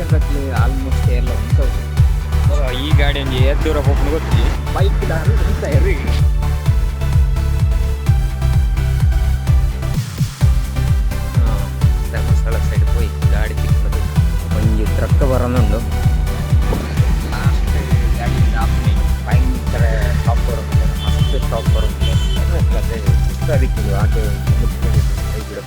Tanker ದಕ್ಲು almost ಎಲ್ಲ ಉಂಟು. ಈ ಗಾಡಿ ಒಂಜಿ ಏತ್ ದೂರ ಪೋಪುಂಡು ಗೊತ್ತಿಜ್ಜಿ. ಬೈಕ್ ದಾರು. ಧರ್ಮಸ್ಥಳ ಸೈಡ್ ಪೋಯಿ ಗಾಡಿ ತಿಕ್ಕದು. ಒಂಜಿ ಟ್ರಕ್ ಬರೋನುಂಡು. ಲಾಸ್ಟ್ ಗಾಡಿ ಆಪುನಿ. ಭಯಂಕರ ಸ್ಟಾಪ್ ಬರೋದು, ಮಸ್ತ್ ಸ್ಟಾಪ್ ಬರೋದು. ಅದಕ್ಕೆ ಆಟೋ ಕೈ ಬಿಡು.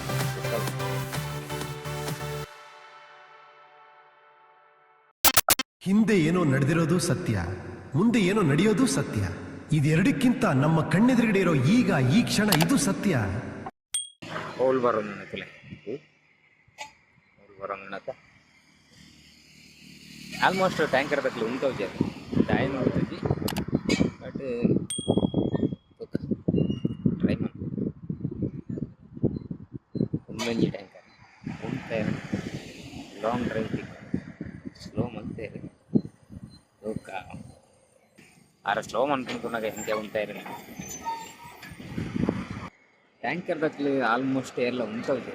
ಹಿಂದೆ ಏನೋ ನಡೆದಿರೋದು ಸತ್ಯ, ಮುಂದೆ ಏನೋ ನಡೆಯೋದು ಸತ್ಯ. ಇದೆರಡಕ್ಕಿಂತ ನಮ್ಮ ಕಣ್ಣೆದುರುಗಡೆ ಇರೋ ಈಗ ಈ ಕ್ಷಣ, ಇದು ಸತ್ಯ. ಹೋಲ್ ಬರೋದು ತುಲೆ, ಹೋಲ್ ಬರೋದು. ಆಲ್ಮೋಸ್ಟ್ ಟ್ಯಾಂಕರ್ ತಕ್ಲು ಉಂಟೋಜಿ, ಅದು ಟೈಮ್ ಉಂಟೋಜಿ. ಬಟ್ ಟ್ರೈ ಮಾಡಿ ಒಂದೊಂಜಿ ಟ್ಯಾಂಕರ್ ಉಂಟೆ. ಲಾಂಗ್ ಡ್ರೈವ್ ತಿಕ್ ಸ್ಲೋ ಮಲ್ತೇರು. ತೂಕ ಆರ ಸ್ಲೋ ಮನ್ಪುನಾಗ ಎಂಚ ಉಂಟಾಯಿರ. ಟ್ಯಾಂಕರ್ ದಕ್ಲು ಆಲ್ಮೋಸ್ಟ್ ಎಲ್ಲ ಉಂಟೋಜಿ,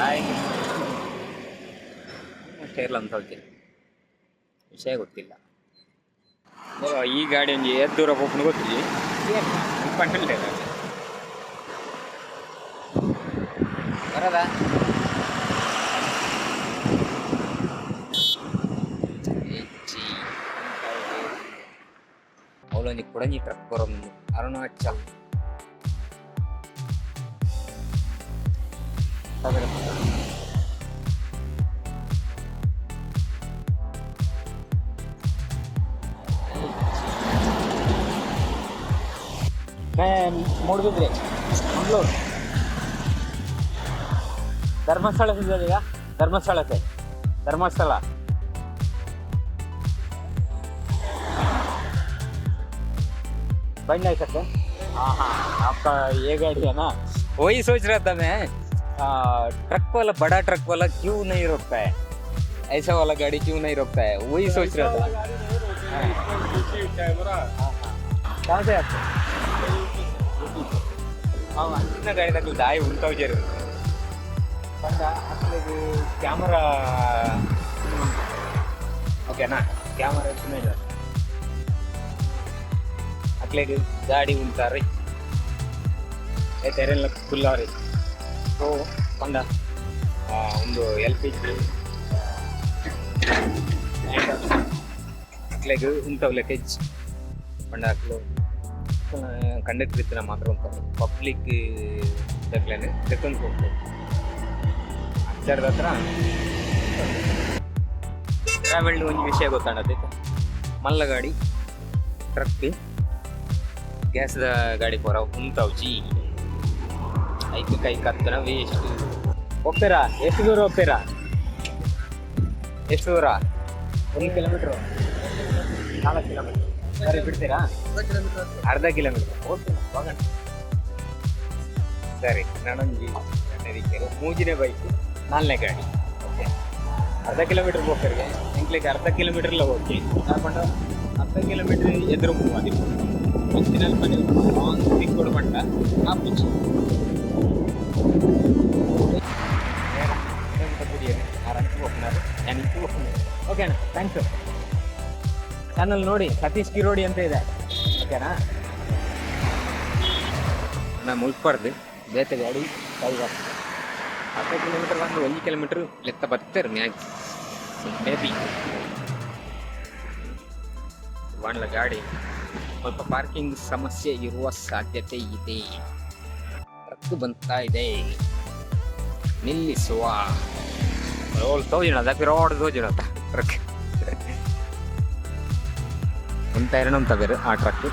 ಆಲ್ಮೋಸ್ಟ್ ಎಲ್ಲ ಉಂಟೋಜಿ. ವಿಷಯ ಗೊತ್ತಿಲ್ಲ. ಈ ಗಾಡಿ ಒಂಜಿ ಏತ್ ದೂರ ಪೋಪುಂಡು ಗೊತ್ತಿಜ್ಜಿ. ಪಂಡಲ್ಲೆ. ಬರದ ಅವಳೊಂಜಿ ಕುಡಂಜಿ ಟ್ರಕ್ ಬರೋದು. ಅರುಣಾಚಲ್. मैं ಮೂಡುಬಿದ್ರೆ, ಮಂಗಳೂರು. धर्मस्थल से जाएगा, धर्मस्थल से, धर्मस्थल। बन नहीं सकते। हाँ हाँ, आपका ये गाड़ी है ना, वही सोच रहा था मैं, ट्रक वाला, बड़ा ट्रक वाला क्यों नहीं रोकता है? ऐसा वाला गाड़ी क्यों नहीं रोकता है, वही सोच रहा था। ಕ್ಯಾಮರಾ. कहाँ से आते? ಅಂಚಿನ ಗಾಡಿ ತಗ್ಲು ದಾಯಿ ಉಂಟಾವ್. ಪಂಡ ಅಕ್ಲೆಗ್ ಕ್ಯಾಮರಾ, ಓಕೆನಾ? ಕ್ಯಾಮರಾ ಇತ್ತಿನ ಅಕ್ಲೆಗ್ ಗಾಡಿ ಉಂಟಾರಿ ತೆರೆಲ್ಲ ಕುಲ್ಲಾರಿ. ಸೊ ಪಂಡ ಒಂದು ಎಲ್‌ಪಿಜಿ ಅಕ್ಲೆಗ್ ಉಂತವ್ ಲೆಕ್ಕ ಇಜ್ಜಿ. ಪಂಡ ಅಕ್ಲು ಕಂಡಕ್ಟರ್ ಇತ್ತಿನ ಮಾತ್ರ ಉಂತಾವೆ. ಪಬ್ಲಿಕ್ ದಕ್ಲೆನ್ ದೆತ್ತೊಂದು ಹೋಗ್ತದೆ ಅಂಚರ್ದ ಹತ್ರ. ಟ್ರಾವೆಲ್ಡ್ ಒಂಜಿ ವಿಷಯ ಗೊತ್ತಾಂಡತೆ. ಮಲ್ಲ ಗಾಡಿ, ಟ್ರಕ್, ಗ್ಯಾಸ್ದ ಗಾಡಿ ಪೂರ ಉಂತಾವ್ಜಿ. ಐಕ್ ಕೈ ಕತ್ತನ ವೇಸ್ಟ್. ಹೋಗ್ತೀರಾ? ಎಷ್ಟು ದೂರ ಹೋಗ್ತೀರಾ? ಎಷ್ಟು ದೂರ? 1 ಕಿಲೋಮೀಟ್ರು? 4 ಕಿಲೋಮೀಟರ್. ಸರಿ, ಬಿಡ್ತೀರಾ? ಅರ್ಧ ಕಿಲೋಮೀಟರ್. ಓಕೆ, ಹೋಗೋಣ. ಸರಿ, ನಾನೊಂಜಿ ಮೂಜಿನೇ ಬೈಕ್, ನಾಲ್ನೇ ಗಾಡಿ. ಓಕೆ, ಅರ್ಧ ಕಿಲೋಮೀಟರ್ ಹೋಗ್ತಾರೆ. ಎಂಕ್ಲಿಗೆ ಅರ್ಧ ಕಿಲೋಮೀಟರ್ ಎಲ್ಲ ಓಕೆ. ಹಾಕೊಂಡು ಅರ್ಧ ಕಿಲೋಮೀಟರ್ ಎದುರು ಮೂವ್ ಆದಿಪ್ಪು. ಮಿತ್ತಿನಲ್ಪ ಲಾಂಗ್ ತಿಕ್ಕೊಡು ಪಂಡ ಆಪುಜಿ. ಆರು ಹೋಗ್ನಾರು, ನಾನು ಇತ್ತು ಹೋಗ್ತೀನಿ. ಓಕೆ ಅಣ್ಣ, thanks. Channel ನೋಡಿ, ಸತೀಶ್ ಕಿರೋಡಿ ಅಂತ ಇದೆ. ಓಕೆನಾ? ನಾ ಮುಲ್ಪರ್ದು ಬೇತೆ ಗಾಡಿ ಕೈ ಬರ್ತದೆ. ಅರ್ಧ ಕಿಲೋಮೀಟರ್ ಬಂದು 1 ಕಿಲೋಮೀಟರ್ ಲೆಕ್ಕ ಬರ್ತಾರೆ ಮ್ಯಾಕ್ಸ್, ಮೇ ಬಿ. ಒಳ್ಳೆ ಗಾಡಿ. ಸ್ವಲ್ಪ ಪಾರ್ಕಿಂಗ್ ಸಮಸ್ಯೆ ಇರುವ ಸಾಧ್ಯತೆ ಇದೆ. ಟ್ರಕ್ ಬಂತಾ ಇದೆ, ನಿಲ್ಲಿಸುವ. ರೋಲ್ ತೋಜಿನ ರೋಡ್ ತೋಜಿನ ಟ್ರಕ್ ಅಂತ ಅಂತ ಬೇರೆ ಆ ಟ್ರಕ್.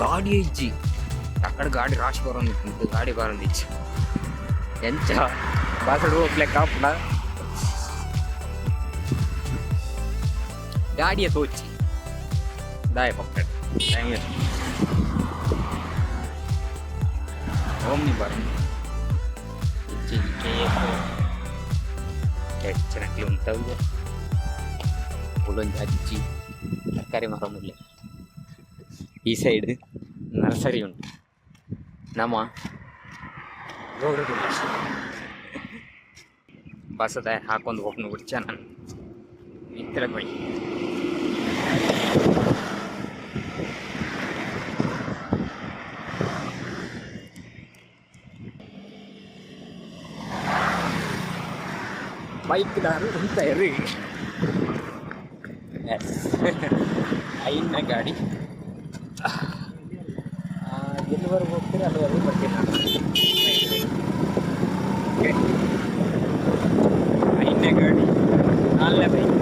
ಗಾಡಿ ಇಜ್ಜಿ. ಅక్కడ ಗಾಡಿ ರಾಶಿ ಬರೋದು, ಗಾಡಿ ಬರೋದು ಇಜ್ಜಿ. ಎಂಚ ಬಾಸಡು ಹೋಗ್ಲೆ ಕಾಪುಡ ಗಾಡಿಯ ತೋಚಿ ದಾಯ ಪಕ್ಕಡ್ ಟೈಮ್. ಓಮ್ನಿ ಬರೋದು ಇಜ್ಜಿ. K F ಹೆಚ್ಚಿನಕ್ಲಿ ಉಂಟವು. ಉಲೊಂಜಿ ಅಜ್ಜಿ ತರಕಾರಿ ಮರೊಂದುಲ್ಲೆ. ಈ ಸೈಡ್ ನರ್ಸರಿ ಉಂಟು. ನಮ್ಮ ರೋಡ್ ಬಸದ ಹಾಕೊಂಡು ಹೋಗ್ನು ಬಿಡ್ಚ ನಾನು ಮಿತ್ರ ಬೈ. ಬೈಕ್ ದಾರು ಅಂತ ಇರಿ. ಎಸ್, ಐನ ಗಾಡಿ. ಎಲ್ಲಿವರೆಗೂ ಹೋಗ್ತೀರ ಅಲ್ಲಿವರೆಗೂ ಬರ್ತೀನಿ ನಾನು. ಓಕೆ, ಐದನೇ ಗಾಡಿ, ನಾಲ್ನೇ ಬೈಕ್.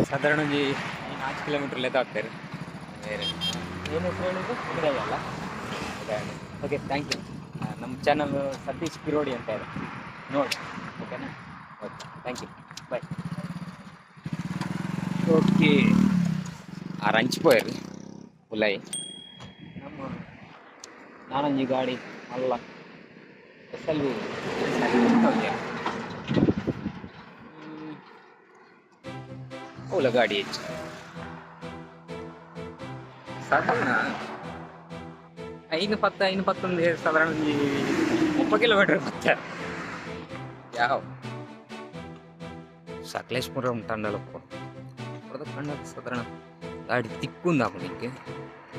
ಸಾಧಾರಣ ಒಂಜಿ 4 ಕಿಲೋಮೀಟ್ರ್ ಲೆಕ್ಕ ಆಗ್ತಾರೆ. ಬೇರೆ ಏನು ಹೆಸರು ಹೇಳಿದ್ರು? ಉದಯ್ ಅಲ್ಲ? ಉದಯ್. Okay, thank you. ನಮ್ಮ ಚಾನಲ್ ಸತೀಶ್ ಕಿರೋಡಿ ಅಂತ ಇದೆ, ನೋಡಿ. ಓಕೆನಾ? Okay, thank you, bye. Okay, ಆರು ಹಂಚಿಪೋಯರು ಉಲೈ. ನಮ್ಮ ನಾನೊಂಜಿ ಗಾಡಿ ಅಲ್ಲ, ಎಸ್ ಎಲ್ ವಿ ಓಲ ಗಾಡಿ ಹೆಚ್ಚು ಸಾಧಾರಣ ಐನು ಪತ್ತು ಐನು ಪತ್ತೊಂದು, ಸಾಧಾರಣ ಒಂಜಿ 30 ಕಿಲೋಮೀಟರ್ ಪತ್ತ. ಯಾವ ಸಕಲೇಶ್ಪುರ ಟನ್ನಲ್ ಕಂಡ ಸಾಧಾರಣ ಗಾಡಿ ತಿಕ್కుంದಾಪುಂಡು ಇಂಕ್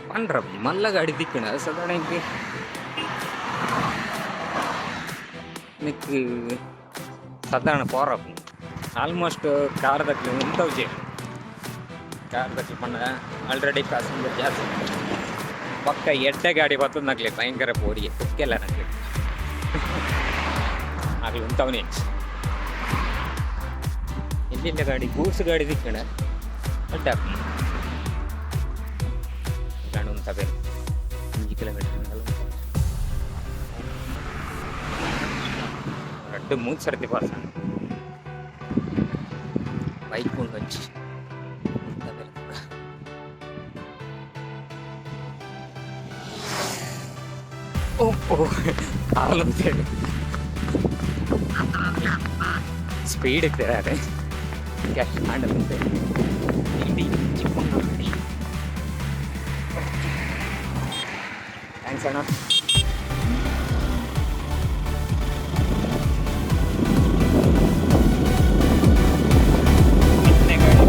ಪಂಡ್ರ ಮಲ್ಲ ಗಾಡಿ ತಿಕ್ಕುಂಡು. ಅದು ಸಾಧಾರಣ ಇಂಕ್ ನಿಕ್ ಸಾಧಾರಣ ಪೋರಪ್ಪು. ಆಲ್ಮೋಸ್ಟ್ ಕಾರ್ ದಕ್ಲು ಉಂತವ್ಜೆ. ಕಾರ್ ದಕ್ಲು ಪಂಡ ಆಲ್ರೆಡಿ ಪ್ಯಾಸೆಂಜರ್ ಜಾಸ್ತಿ. ಪಕ್ಕ ಎಡ್ಡೆ ಗಾಡಿ ಬತ್ತದನಕ್ಲೆ ಭಯಂಕರ ಪೋಡಿಗೆ ಕುಕ್ಕೆಲ್ಲ ನಕ್ಲೆ. ಆಗಲಿ ಉಂತವನೇ. ಎಲ್ಲಿಂದ ಗಾಡಿ, ಗೂಡ್ಸ್ ಗಾಡಿ ತಿಕ್ಕಣ ಅಡ್ಡ ಗಾಡಿ ಉಂತವೆ. 5 ಕಿಲೋಮೀಟರ್ ರಡ್ಡು ಮೂರು ಸರ್ತಿ ಪಾಸ್. ಬೈಕ್ ಉಂಡೊಂಜಿ ಉಂತವೆ. ಓ ಓ, ಆಲಂತೇಳಿ ಸ್ಪೀಡ್ ಇರ್ತಾರೆ. ಕ್ಯಾಶ್ ಹ್ಯಾಂಡಲ್ ಇಡೀ ಚಿಕ್ಕ ಗಾಡಿ. Thanks ಅಣ್ಣ. ಎಂಟನೇ ಗಾಡಿ.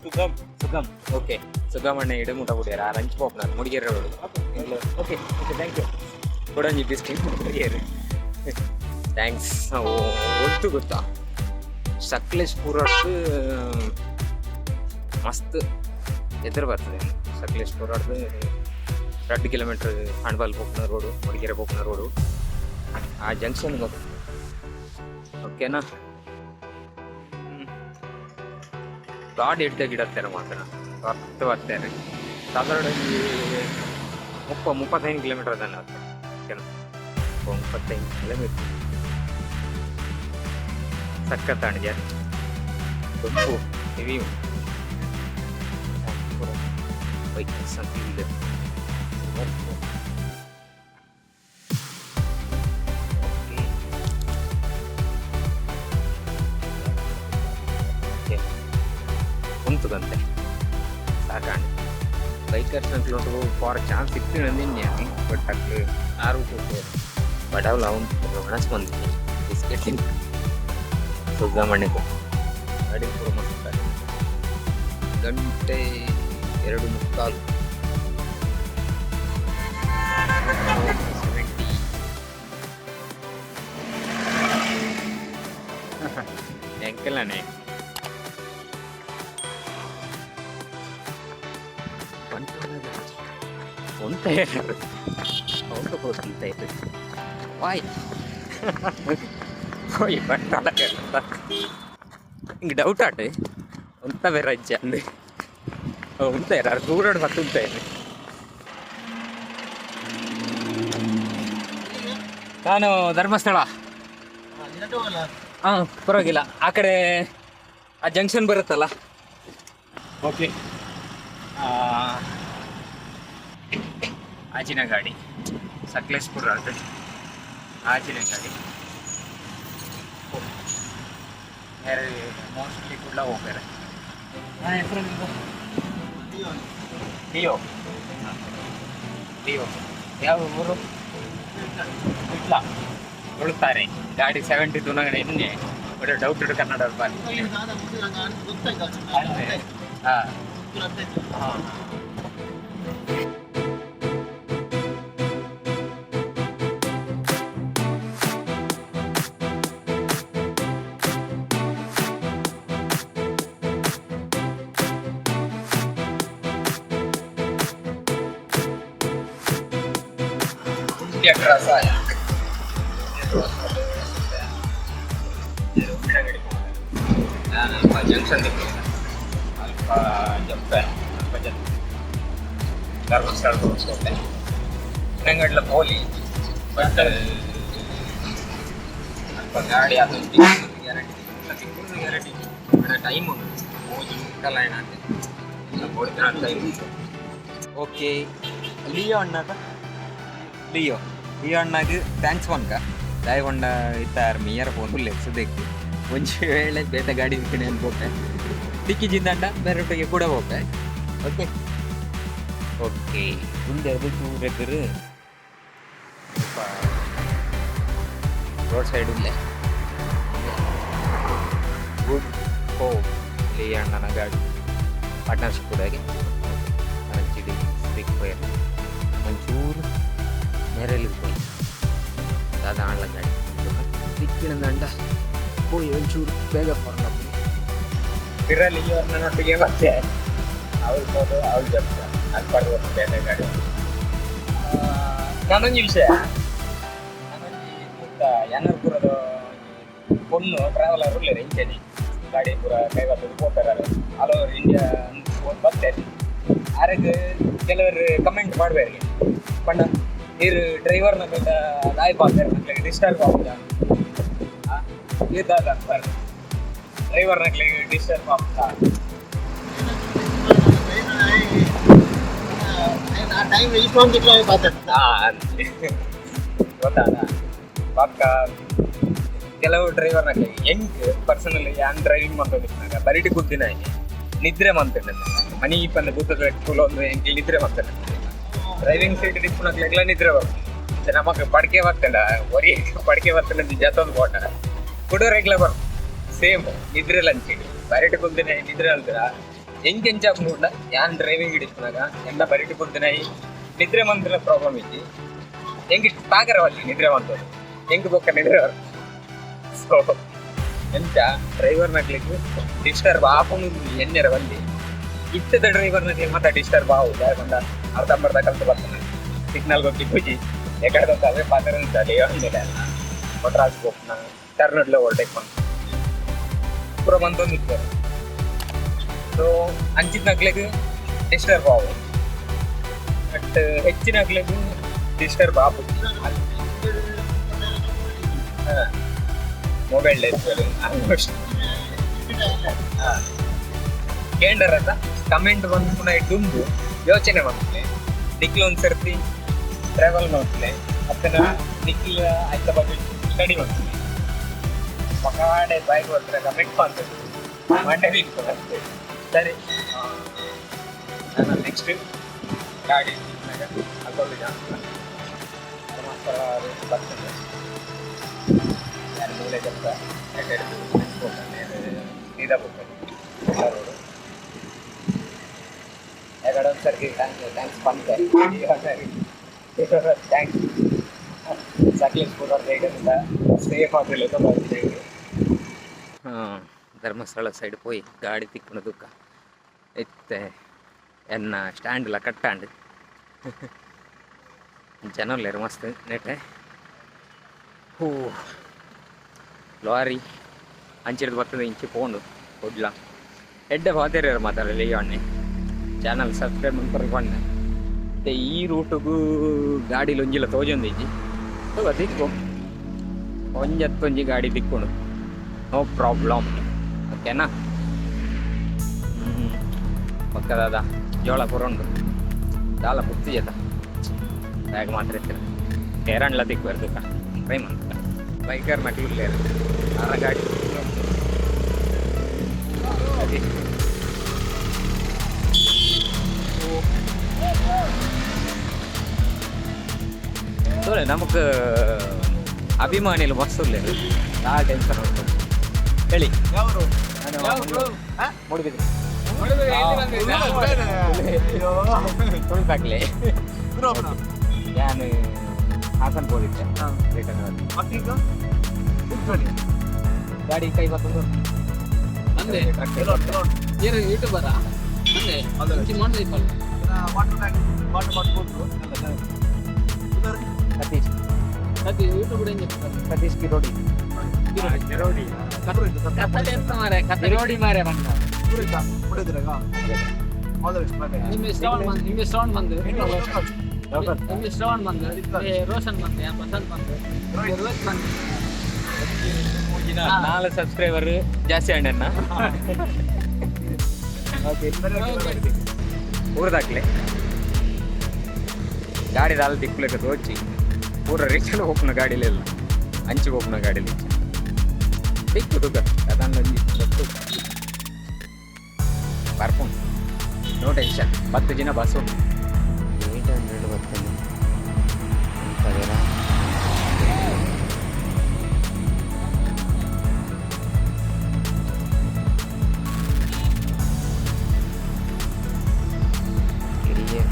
ಸುಗಮ್. ಸುಗಮ್. ಓಕೆ, ಸುಗಮ್ ಅಣ್ಣ ಇಡು ಮುಟ ಕುಡಿಯಾರ. ಆ ರಂಚ್ ಪೋಪ್ನಾರ್ Mudigere road. Okay okay, thank you. ಕೊಡಂಜಿ biscuit Mudigere. Thanks. ಒಟ್ಟು ಗೊತ್ತಾ, ಸಕಲೇಶ್ಪುರ ಮಸ್ತ್ ಎದುರು ಬರ್ತದೆ. ಸಕಲೇಶ್ಪುರ 2 ಕಿಲೋಮೀಟ್ರ್ ಹಾಣ್ಬಾಲ್ ಪೋಪುನ ರೋಡು, ಮುಡಿಗೆರೆ ಪೋಪುನ ರೋಡು, ಆ ಜಂಕ್ಷನ್ ಗೊತ್ತು. ಓಕೆನಾ? ಗಾಡಿ ಎಡ್ಡೆ ಗಿಡತ್ತೇನೆ ಮಾತ್ರ ಹತ್ತು ಬರ್ತೇನೆ. ಸಾಧಾರಣ ಒಂಜಿ 30 35 ಕಿಲೋಮೀಟರ್ ಅದನ್ನ. ಓಕೆನಾ? 35 ಕಿಲೋಮೀಟರ್. ಸಖತ್ ಜನ ದೊಂಬು ಹೆವಿ. ಬೈಕ್ ಇಲ್ಲ. ಓಕೆ, ಉಂತುದಂತೆ ಸಾಕಾಣ. ಬೈಕರ್ಸ್ ನಕ್ಲೊಟ್ಟು ಫಾರ್ ಚಾನ್ಸ್ ಇತ್ತು ನಂದಿನ್ಯ, ಬಟ್ ಅಕ್ಲು ಆರು ಬಡವ್ಲ ಉಂಟು. ಒಣಸ್ ಬಂದಿತ್ತು ಬಿಸ್ಕೆಟ್ ತಿಂತ ಸುಬ್ರಹ್ಮಣ್ಯಕ್ಕೆ ಗಾಡಿ ಕೂಡ ಮಸ್ತ್. ಗಂಟೆ 2:45, 70. ಎಂಕಲ್ನೇ ಒಂತ ವಾಯ್ ಹೋಯ್ ಬಂಟಾಳ ಹಿಂಗೆ ಡೌಟ್ ಆಟ ಒಂತ ಬೇರೆ ಅಜ್ಜ ಅಂದೆ ಉಂತ ಯಾರು ದೂರ ಮತ್ತೆ ಉಂತ ನಾನು ಧರ್ಮಸ್ಥಳ. ಹಾಂ, ಪರವಾಗಿಲ್ಲ, ಆ ಕಡೆ ಆ ಜಂಕ್ಷನ್ ಬರುತ್ತಲ್ಲ. ಓಕೆ, ಆಜಿನ ಗಾಡಿ ಸಕಲೇಶ್ಪುರ ಅದು ಆಜಿನ ಗಾಡಿ ಬೇರೆ ಮೋಸ್ಟ್ಲಿ ಕೂಡ ಹೋಗ್ತಾರೆ. ಹಾಂ, ಹೆಸರು ನಿಮ್ಮದು? ಲಿಯೋ. ಲಿಯೋ, ಯಾವ ಊರು? ವಿಟ್ಲ. ಕೊಳ್ತಾರೆ ಗಾಡಿ 72 ನಗಡೆ ಇನ್ನೇ ಬಟ್ ಡೌಟ್ ಇಡು ಕನ್ನಡ ಬಾರಿ. ಹಾಂ ಹಾಂ. ಕ್ರಾಸ್ ನಾನು ಅಲ್ಪ ಜಂಕ್ಷನ್ ಅಲ್ಪ ಜಂಪೆ ಅಲ್ಪ ಜನ ಧರ್ಮಸ್ಥಳ ಹೋಗ್ತೇನೆ. ನಂಗಡ್ಲ ಪೋಲಿ ಬಟ್ ಅಲ್ಪ ಗಾಡಿ ಅದು ಗ್ಯಾರಂಟಿ ಗ್ಯಾರಂಟಿ ಟೈಮ್ ಉಂಟು ಹೋಗಿ ಮುಟ್ಟಲ್ಲ ಏನಂತೆ ಟೈಮ್. ಓಕೆ, ಲಿಯೋ ಅಣ್ಣಗ, ಲಿಯೋ ಲಿಯೋ ಅಣ್ಣಗ್ thanks ಪನ್ಕ. ದಾಯಕೊಂಡ ಇತ್ತ ಮಿಯರ್ ಪೋಂದುಲ್ಲೆ ಸುದೇಕ್. ಒಂಜಿ ವೇಳೆ ಬೇತೆ ಗಾಡಿ ತಿಕ್ಕಣೆ ಅನ್ಬೋಪೆ ತಿಕ್ಕಿ ಜಿಂದಂಡ ಬೇರೆ ಕೂಡ ಹೋಪೆ. ಓಕೆ ಓಕೆ, ಮುಂದೆ ಅದು ಚೂರು ಎದುರು ಸ್ವಲ್ಪ ರೋಡ್ ಸೈಡ್ ಉಲ್ಲೆ. ಗುಡ್ ಹೋ ಲಿಯೋ ಅಣ್ಣನ ಗಾಡಿ ಪಾರ್ಟ್ನರ್ಶಿಪ್ ಕೂಡ ಮಂಚಿಡಿ ಸ್ಟಿಕ್ ಫೈರ್ ಒಂಚೂರು ನೆರಳಿಗೆ ಹೋಯಿ ದಾದ ಆಣ್ಲ ಗಾಡಿ ದಿಕ್ಕಿನಂದಂಡ ಹೋಯಿ ಒಂಚೂರು ಬೇಗ ಪರ್ಲ. ಇರಲಿ ನನ್ನೊಟ್ಟಿಗೆ ಮತ್ತೆ ಅವಳು ಹೋದು ಅವಳು ಜಪ್ಪ ಅಲ್ಲಿ ಪಡೆದು ಬೇರೆ ಗಾಡಿ. ನಾನೊಂದು ವಿಷಯ, ನಾನೊಂಜಿ ಮುತ್ತ ಯಾನರ್ಪುರದ ಪೊಣ್ಣು ಟ್ರಾವೆಲರ್ ಉಲ್ಲೇರು ಇಂಚೆನೆ ಗಾಡಿ ಪೂರ ಕೈಬತ್ತದು ಪೋಪೆರಾರು ಆಲ್ ಓವರ್ ಇಂಡಿಯಾ ಬತ್ತೇನೆ. ಆರೆಗ್ ಕೆಲವರು ಕಮೆಂಟ್ ಮಾಡ್ಬೇರಿಗೆ ಪಂಡ ಇರು ಡ್ರೈವರ್ನ ಬೇಟ ದಾಯಿ ಪಾತಾರೆ ಮಕ್ಳಿಗೆ ಡಿಸ್ಟರ್ಬ್ ಆಗುದ ಇದ್ದಾದ ಡ್ರೈವರ್ ನಕ್ಲಿಗೆ ಡಿಸ್ಟರ್ಬ್ ಆಗ್ತಾ. ಗೊತ್ತಾದ ಪಕ್ಕ ಕೆಲವು ಡ್ರೈವರ್ ನಕ್ಲಿಗೆ ಹೆಂಗ್ ಪರ್ಸನಲಿ ಯಾನ್ ಡ್ರೈವಿಂಗ್ ಮಾಡ್ಕೊಂಡಿದ್ದಾಗ ಬರಿಟಿ ಕೂತಿನ ನಿದ್ರೆ ಮಂತಂಡೆ ಮನಿ ಪಂದ ಭೂತದ ಒಂದು ಎಂಕ್ ನಿದ್ರೆ ಮಂತಂಡೆ. ಡ್ರೈವಿಂಗ್ ಸೀಟ್ ಇಪ್ಪುನಕ್ಲೆಗ್ಲ ನಿದ್ರೆ ಬರ್ತದೆ. ನಮಕ್ ಪಡ್ಕೆ ಬರ್ತಂಡ ಒರಿ ಪಡ್ಕೆ ಬರ್ತಂಡ ಜತೊಂದು ಬೋಟ ಕುಡೋರೆಗ್ಲ ಬರ್ ಸೇಮ್ ನಿದ್ರೆ ಲಂಚಿಡ್ ಬರಿಟಿ ಕುಲ್ದಿನ ನಿದ್ರೆ ಅಲ್ದ್ರ ಹೆಂಗ್ ಎಂಚ ನೋಡ್ಲ ಯಾನ್ ಡ್ರೈವಿಂಗ್ ಹಿಡಿಪುನಾಗ ಎಲ್ಲ ಬರಿಟಿ ಕುಲ್ದಿನ ನಿದ್ರೆ ಮಂತ್ರ ಪ್ರಾಬ್ಲಮ್ ಇಜ್ಜಿ. ಹೆಂಗ್ ಇಷ್ಟು ತಾಗರವಲ್ಲಿ ನಿದ್ರೆ ಮಂತದ್ದು ಹೆಂಗ್ ಬೊಕ್ಕ ನಿದ್ರೆ ಬರ್ತದೆ. ಸೊ ಎಂತ ಡ್ರೈವರ್ ನಕ್ಲಿಕ್ಕೆ ಡಿಸ್ಟರ್ಬ್ ಆಪುನು ಎಣ್ಣೆರ ಬಲ್ಲಿ ಇತ್ತದ ಡ್ರೈವರ್ ನಕ್ಲಿಗೆ ಮತ್ತೆ ಡಿಸ್ಟರ್ಬ್ ಆವು. ಯಾಕಂದ ಅರ್ಧಂಬರ್ಧ ಕಲ್ತು ಬರ್ತಾನೆ ಸಿಗ್ನಲ್ ಗೊತ್ತಿ ಪೂಜಿ ಎಕಡೆ ಅವೇ ಪಾತ್ರ ಕೊಟ್ರಾಜ್ ಗೋಪ್ನ ಟರ್ನ್ ಓವರ್ಟೇಕ್ ಬಂತು ಪೂರ ಬಂತೊಂದು ಇರ್ತಾರೆ. ಸೊ ಅಂಚಿದ ನಕ್ಲಿಗೆ ಡಿಸ್ಟರ್ಬ್ ಆವು ಬಟ್ ಹೆಚ್ಚಿನ ನಕ್ಲಿಗೆ ಡಿಸ್ಟರ್ಬ್ ಆಪು. ಮೊಬೈಲ್ ಆಲ್ಮೋಸ್ಟ್ ಕೇಂಡರ್ ಅಂತ ಕಮೆಂಟ್ ಬಂದು ಪುನಃ ಇಡ್ದುಂದು ಯೋಚನೆ ಮಾಡ್ತಲೆ ನಿಕ್ಲ ಒಂದು ಸರ್ತಿ ಟ್ರಾವೆಲ್ ಮಾಡ್ತಲೆ ಅತ್ತನ ನಿಕ್ಲ ಆಯ್ತ ಬಗ್ಗೆ ಸ್ಟಡಿ ಮಾಡ್ತೀನಿ ಮಕಾಡೆ ಬಾಯ್ಗೆ ಬರ್ತಾರೆ ಕಮೆಂಟ್ ಮಾಡ್ತದೆ ಮಂಡೆ ಅಷ್ಟೇ. ಸರಿ, ನಾನು ನೆಕ್ಸ್ಟ್ ಗಾಡಿ ಹಾಕೊಂಡಿದ್ದ ಧರ್ಮಸ್ಥಳ ಬರ್ತದೆ. ಯಾರು ಮೂಲೆ ಜಪ್ಪ ಸೀದಾ ಹೋಗ್ತಾರೆ ರೋಡು ಯಾಕಡೆ ಒಂದು ಸರ್ತಿ thanks thanks ಬಂತೆ ಸರಿ thanks Sakleshpur ಸೇಫ್ ಆಗಿಲ್ಲ. ಹಾಂ. ಧರ್ಮಸ್ಥಳ ಸೈಡ್ ಪೋಯಿ ಗಾಡಿ ತಿಕ್ಕುನ ದುಃಖ ಇತ್ತೆ ಎನ್ನ ಸ್ಟ್ಯಾಂಡ್ಲ ಕಟ್ಟಾಂಡ್ ಜನೊಲ್ಲೆರ್ ಮಸ್ತ್ ನೆಟೆ. ಹೂ ಲಾರಿ ಅಂಚಿರ್ದು ಬರ್ತದೆ ಇಂಚಿ ಪೋಂಡು ಕುಡ್ಲ ಎಡ್ಡೆ ಪಾತೆರ್ಯೆರ್ ಮಾತಾಡಲಿ ಲಿಯೋ ಚಾನಲ್ ಸಬ್ಸ್ಕ್ರೈಬ್ ಮನ್ಪರೆ ಪಂಡೆ. ಇತ್ತೆ ಈ ರೂಟುಗು ಗಾಡಿಲು ಒಂಜಿಲ ತೋಜೊಂದಿಜ್ಜಿ. ತೂಕ ತಿಕ್ಕು ಒಂಜತ್ತೊಂಜಿ ಗಾಡಿ ತಿಕ್ಕುಂಡು, ನೋ ಪ್ರಾಬ್ಲಮ್. ಓಕೆನಾ? ಪಕ್ಕದಾದ ಜೋಳ ಪೂರ ಉಂಡು, ದಾಲ ಪುತ್ತಿಜತ ಬ್ಯಾಗ್ ಮಾತ್ರ ಇತ್ತಿರ ಏರಣ್ಲ ತಿಕ್ಕುವೆರ್ ತುಕ ಟ್ರೈ ಮಂತ ಬೈಕರ್ ನಕ್ಲು ಅರ ಗಾಡಿ. ಓಕೆ ತೋಲೆ ನಮಕ್ ಅಭಿಮಾನಿಲು ಮಸ್ತ್ ಉಲ್ಲೆರ್, ಆ ಟೆನ್ಷನ್ ಉಂಟು ಹೇಳಿ. ನಾನು ಮೂಡುಬಿದಿರೆ ತುಳುಕಾಕ್ಲೆ ನಾನು ಹಾಸನ್ ಪೋದಿತ್ತೆ ರಿಟರ್ನ್ ಗಾಡಿ ಕೈ ಬರ್ತದೆ. ಅಂದೆ ಏನು ಯೂಟ್ಯೂಬರಾ ಅಂದೆ ಇಂಚಿ ಮಾಡ್ದೆ. ಸತೀಶ್. ಅದು ಯೂಟ್ಯೂಬ್ ಹೆಂಗೆ? ಸತೀಶ್ ಕಿರೋಡಿ. ಕಿರೋಡಿ. ಕತ್ತಲೆ ಎಂತ ಮಾರೆ, ಕತ್ತಲೆ. ಕಿರೋಡಿ ಮಾರೆ ಬಂದ. ನಿಮ್ಮ ಶ್ರವಣ್ ಬಂದು, ನಿಮ್ಮ ಶ್ರವಣ್ ಬಂದು, ನಿಮ್ಮ ಶ್ರವಣ್ ಬಂದು, ರೋಷನ್ ಬಂದು, ಪ್ರಶಾಂತ್ ಬಂದು, ರೋಹಿತ್ ಬಂದು. ನಾಲ್ ಸಬ್ಸ್ಕ್ರೈಬರ್ ಜಾಸ್ತಿ ಅಣ್ಣ. ಊರದಾಕ್ಲೆ ಗಾಡಿ ದಾಲ ತಿಕ್ಕುಲೆಕ್ಕ ತೋಚಿ ಪೂರ ರಿಟರ್ನ್ ಹೋಗ್ನ ಗಾಡಿಲೆಲ್ಲ ಅಂಚು ಹೋಗ್ನ ಗಾಡಿಲಿ ತಿಕ್ಕು ತುಕ ಅದನ್ನೊಂಜಿ ಗೊತ್ತು ಬರ್ಪುಂಡು, ನೋ ಟೆನ್ಷನ್. 10 ಜನ ಬಸ್ ಉಂಟು. 800 ಬರ್ತದೆ. 3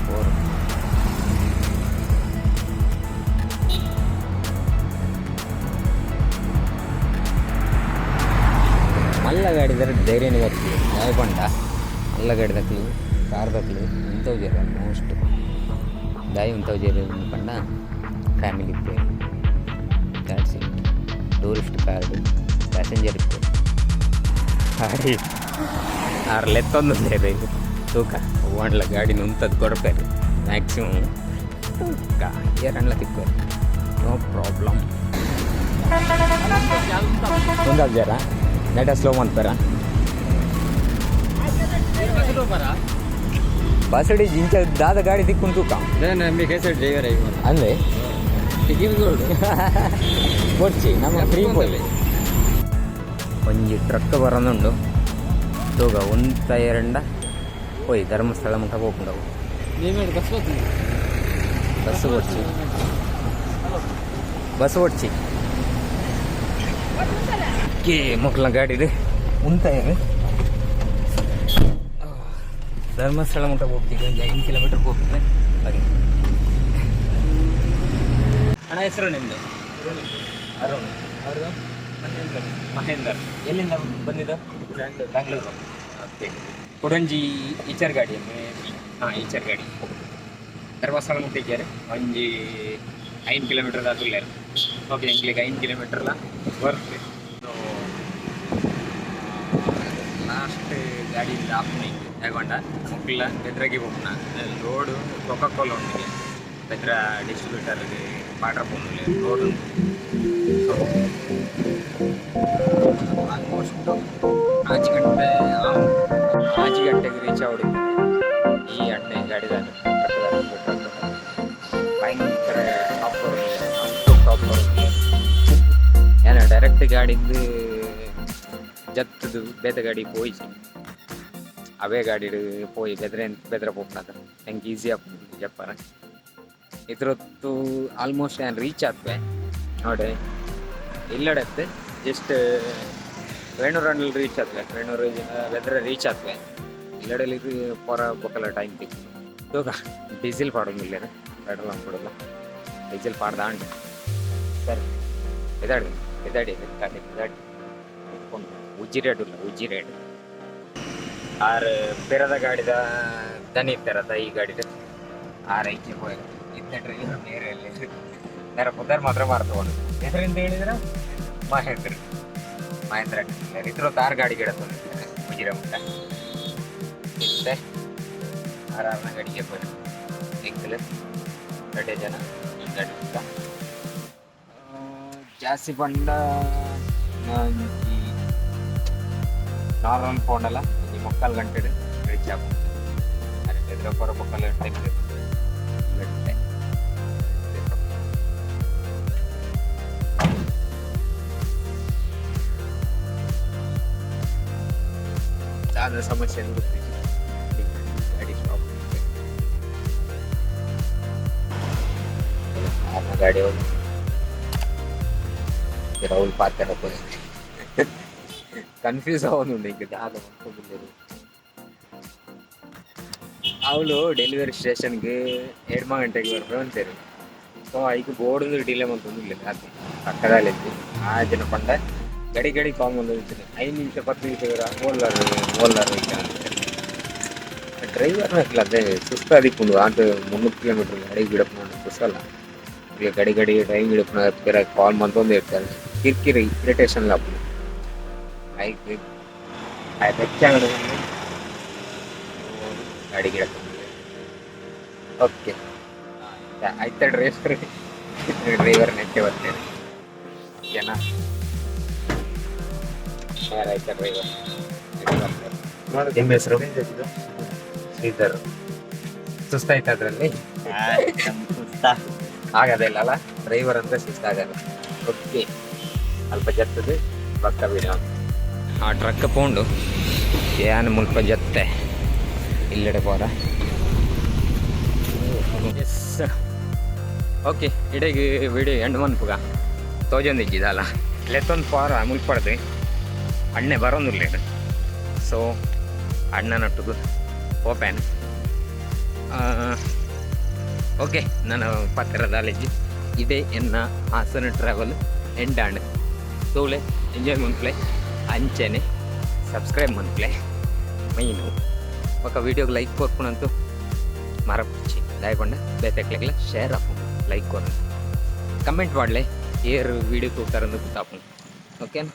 4. ಮಲ್ಲ ಗಾಡಿದರೆ ಧೈರ್ಯನೇ ಬರ್ತದೆ. ದಾಯ ಪಂಡ ಮಲ್ಲ ಗಾಡಿ ದಕ್ಲು ಕಾರ್ ದಕ್ಲು ಉಂತವು ಜೇರು ಆಲ್ಮೋಸ್ಟ್. ದಾಯಿ ಉಂತವು ಜೇರು ಪಂಡ ಫ್ಯಾಮಿಲಿ ಇಪ್ಪೇರು, that's it. Tourist card passenger ಇಪ್ಪೇರು. ಗಾಡಿ ಆರು ಲೆತ್ತೊಂದು ತೂಕ ಓಂಡ್ಲ ಗಾಡಿ ಉಂತದ್ದು ಕೊಡ್ಪೇರು ಮ್ಯಾಕ್ಸಿಮಮ್. ತೂಕ ಏರಣ್ಲ ತಿಕ್ಕೋರು, ನೋ ಪ್ರಾಬ್ಲಮ್. ಒಂದಾದ ಜರ ನೆಟ ಸ್ಲೋ ಮಾಡ್ತಾರ. ಬಸಡಿ ಜಿಂಚ ದಾದ ಗಾಡಿ ತಿಕ್ಕೊಂಡು ತೂಕ ಅಂದೆ ಕೊಡ್ಚಿ ನಮ್ಮ ಫ್ರೀ ಪೋಲಿ. ಒಂಜಿ ಟ್ರಕ್ ಬರೋದುಂಡು ತೂಗ ಒಂತ ಎರಂಡ ಪೋಯ್ ಧರ್ಮಸ್ಥಳ ಮುಟ್ಟ ಪೋಪುಂಡವು. ಬಸ್ ಬರ್ತೀನಿ. ಬಸ್ ಓಡ್ಚಿ, ಬಸ್ ಓಡ್ಚಿ. ಕೆ ಮೊಕ್ಲ ಗಾಡಿ ಉಂತ ಧರ್ಮಸ್ಥಳ ಮುಟ್ಟ ಹೋಗ್ತೀವಿ. ಒಂದು 5 ಕಿಲೋಮೀಟರ್ ಹೋಗ್ತದೆ ಹಾಗೆ. ಅಣ್ಣ, ಹೆಸರು ನಿಮ್ಮದು? ಅರುಣ್. ಮಹೇಂದರ್. ಎಲ್ಲಿಂದ ಬಂದಿದ್ದು? ಬ್ಯಾಂಗ್ಳೂರು. ಓಕೆ. ಕೊಡಂಜಿ ಈಚರ್ ಗಾಡಿ. ಹಾಂ, ಈಚರ್ ಗಾಡಿ ಧರ್ಮಸ್ಥಳ ಮುಟ್ಟಿದ್ದಾರೆ. ಒಂಜಿ 5 ಕಿಲೋಮೀಟರ್ ದಾತುಲ್ಲೇರು. ಓಕೆ, ಎಂಕ್ಲೆಗ್ 5 ಕಿಲೋಮೀಟರ್ಲ ವರ್ತ್. ಸೊ ಲಾಸ್ಟ್ ಗಾಡಿ ಆಪುನ ಯಾಕಂಡ ಮೊಕ್ಲ ಬೆದ್ರಗೆ ಹೋಗ್ನ ಲೋಡು ಕೊಕಾ ಕೋಲ ಉಂಡಿಗೆ ಬೆದ್ರ ಡಿಸ್ಟ್ರಿಬ್ಯೂಟರ್ಗೆ ಪಾಡ್ರ ಪೋನುಲೆ ಲೋಡ್ ಉಂಟು. ಸೊ ಆಲ್ಮೋಸ್ಟ್ ಆಜಿ ಗಂಟೆ, ಆಜಿ ಗಂಟೆಗೆ ರೀಚ್ ಆವಡಿ. ಈ ಅಣ್ಣೆ ಗಾಡಿದಾಗ ಭಯಂಕರ ಟಾಪ್ ಟಾಪ್ ಏನ ಡೈರೆಕ್ಟ್ ಗಾಡಿಂದು ಜತ್ತದು ಬೇತೆ ಗಾಡಿ ಪೋಯಿಜಿ. ಅವೇ ಗಾಡಿ ಪೋಯಿ ಬೆದ್ರೆ ಬೆದ್ರ ಪೋಪುನದ ನಂಗೆ ಈಸಿ ಆಪುಂಡು ಜಪ್ಪರ. ಇದ್ರೊತ್ತು ಆಲ್ಮೋಸ್ಟ್ ನಾನು ರೀಚ್ ಆತ್ವೆ ನೋಡಿ ಇಲ್ಲಡತ್ತೆ. ಜಸ್ಟ್ ವೇಣೂರಲ್ಲಿ ರೀಚ್ ಆತ್ವೆ, ವೇಣೂರು ಬೆದ್ರ ರೀಚ್ ಆತ್ವೆ. ಇಲ್ಲಡಲ್ಲಿ ಪೊರ ಬೊಕಲ ಟೈಮ್ ತಿಕ್ಕು ತೂಕ. ಡೀಸೆಲ್ ಪಾಡೊಂದಿಲ್ಲೇನು ಪೆಟ್ರೋಲ್ ಹಾಕ್ಬಿಡಲ್ಲ, ಡೀಸೆಲ್ ಪಾಡ್ದಾಂಡ್. ಸರಿ, ಎದಾಡಿ ಎದಾಡಿ ಗಾಡಿ ಎದಾಡಿ. ಉಜ್ಜಿರೇಡ್ ಉಲ್ಲ, ಉಜ್ಜಿರೇಡ್. ಆರ್ ಪೆರದ ಗಾಡಿದ ದನಿ ಇತ್ತಾರತ ಈ ಗಾಡಿದ ಆರ್ ಐಕೆ ಪೋಯೆರ್. ಇತ್ತೆ ಡ್ರೈವರ್ ನೇರಲ್ಲಿ ನೇರ ಪುದರ್ ಮಾತ್ರ ಮರ್ತುಕೊಂಡು ಹೆಸರಿಂದ ಹೇಳಿದ್ರೆ ಮಹೇಂದ್ರ, ಮಹೇಂದ್ರ. ಇದ್ರ ತಾರ್ ಗಾಡಿ ಗಿಡ ಉಜಿರ ಮುಟ್ಟ. ಇತ್ತೆ ಆರಾಮ ಗಾಡಿಗೆ ಪೋಯೆರ್. ಎಂಕಲ್ ರಡ್ಡೆ ಜನ ಈ ಗಾಡಿ ಮುಟ್ಟ. ಜಾಸ್ತಿ ಪಂಡ ಒಂಜಿ ನಾರ್ಮಲ್ ಪೋಂಡಲ ಒಂಜಿ ಮುಕ್ಕಾಲು ಗಂಟೆಡ್ ರೀಚ್ ಆಪುಂಡು. ಅರೆ ಎದುರು ಪೊರ ಮುಕ್ಕಾಲು ಗಂಟೆ ಗಂಟೆ. ದಾದ ಸಮಸ್ಯೆ ಗೊತ್ತಿಲ್ಲ. ಗಾಡಿ ಸ್ಟಾಪ್. ಗಾಡಿ ಹೋಗಿ ರಾಹುಲ್ ಪಾತ್ರ ಕನ್ಫ್ಯೂಸ್ ಆವೊಂದುಂಡು ಈಗ ದಾದ ಮಲ್ತೊಂದುಲ್ಲೆರ್. ಅವಳು ಡೆಲಿವರಿ ಸ್ಟೇಷನ್ಗೆ ಎಡ್ಮ ಗಂಟೆಗೆ ಬರ್ಪೆ ಅಂತೀರಿ. ಸೊ ಐಕ್ ಬೋರ್ಡ್ ಡಿಲೇ ಮಂತೊಂದುಲ್ಲೆರ್. ಆತೆ ಪಕ್ಕದಾಲೆಜ್ಜಿ ಆ ಜನ ಪಂಡ ಗಡಿ ಗಡಿ ಕಾಲ್ ಮಂತೊಂದಿತ್ತೆರ್. 5 ನಿಮಿಷ, 10 ನಿಮಿಷ ಓಲ್ಲಾರು ಓಲ್ಲಾರು. ಡ್ರೈವರ್ ಅದೇ ಸುಸ್ತಾದಿಪ್ಪುಂಡು. ಆತ 300 ಕಿಲೋಮೀಟರ್ ಗಾಡಿ ಗಿಡಪುನ ಸುಸ್ತಲ್ಲ. ಈಗ ಗಡಿ ಗಡಿ ಡ್ರೈವಿಂಗ್ ಗಿಡಪುನ ಪಿರ ಕಾಲ್ ಮಂತೊಂದು ಇರ್ತಾರೆ, ಕಿರಿಕಿರಿ, ಇರಿಟೇಷನ್ ಆಪುಂಡು. ಐಕ್ ಹೆಚ್ಚಾಗಡು ಗಾಡಿ ಗಿಡಕ್ಕೆ. ಓಕೆ, ಆಯ್ತಾ? ಡ್ರೈವರ್ ಡ್ರೈವರ್ ನೆಟ್ಟೆ ಬರ್ತೇನೆ. ಓಕೆನಾ? ಆಯ್ತಾ? ಡ್ರೈವರ್, ನಿಮ್ಮ ಹೆಸರು? ಶ್ರೀಧರ್. ಸುಸ್ತಾಯ್ತಾ ಅದರಲ್ಲಿ? ಆಗೋದಿಲ್ಲ ಅಲ್ಲ, ಡ್ರೈವರ್ ಅಂದ್ರೆ ಸುಸ್ತಾಗಲ್ಲ. ಓಕೆ, ಅಲ್ಪ ಜತ್ತದು ಬಕ್ಕ ವಿಡಿಯೋ. ಆ ಟ್ರಕ್ ಪೋಂಡು, ಯಾನ್ ಮುಲ್ಪ ಜತ್ತೆ, ಇಲ್ಲೆಡೆ ಪೋರ. ಎಸ್, ಓಕೆ, ಇಡೆಗ್ ವಿಡಿಯೋ ಎಂಡ್ ಮನ್ಪುಗ. ತೋಜೊಂದಿಜ್ಜಿದಲ್ಲ, ಲೆತ್ತೊಂದು ಪಾರ ಮುಲ್ಪಡ್ದು ಅಣ್ಣೆ ಬರೋಂದುಲ್ಲೇನು. ಸೊ ಅಣ್ಣನೊಟ್ಟಿಗೆ ಪೋಪೇನ್. ಓಕೆ, ನಾನು ಪತ್ತಿರದಾಲೇಜಿ ಇದೇ ಎನ್ನ ಹಾಸನ ಟ್ರಾವೆಲ್ ಎಂಡ್ ಆಂಡ್. ತೂಲೆ, ಎಂಜಾಯ್ ಮನ್ಪ್ಲೆ, ಅಂಚೆನೆ ಸಬ್ಸ್ಕ್ರೈಬ್ ಮನ್ಪ್ಲೆ ಮೈನು. ಬೊಕ ವೀಡಿಯೋಗೆ ಲೈಕ್ ಕೊರ್ಪುನಂತೂ ಮರಪುಚ್ಚಿ. ದಾಯೆಪಂಡ ಬೇತೆಕ್ಲೆಗ್ಲ ಶೇರ್ ಆಪುಂಡು ಲೈಕ್ ಕೊರ್ಂಡ. ಕಮೆಂಟ್ ಮಾಡಲೆ, ಏರ್ ವೀಡಿಯೋ ತೂತಾರಂದು ಗೊತ್ತಾಪುಂಡು. ಓಕೆನಾ?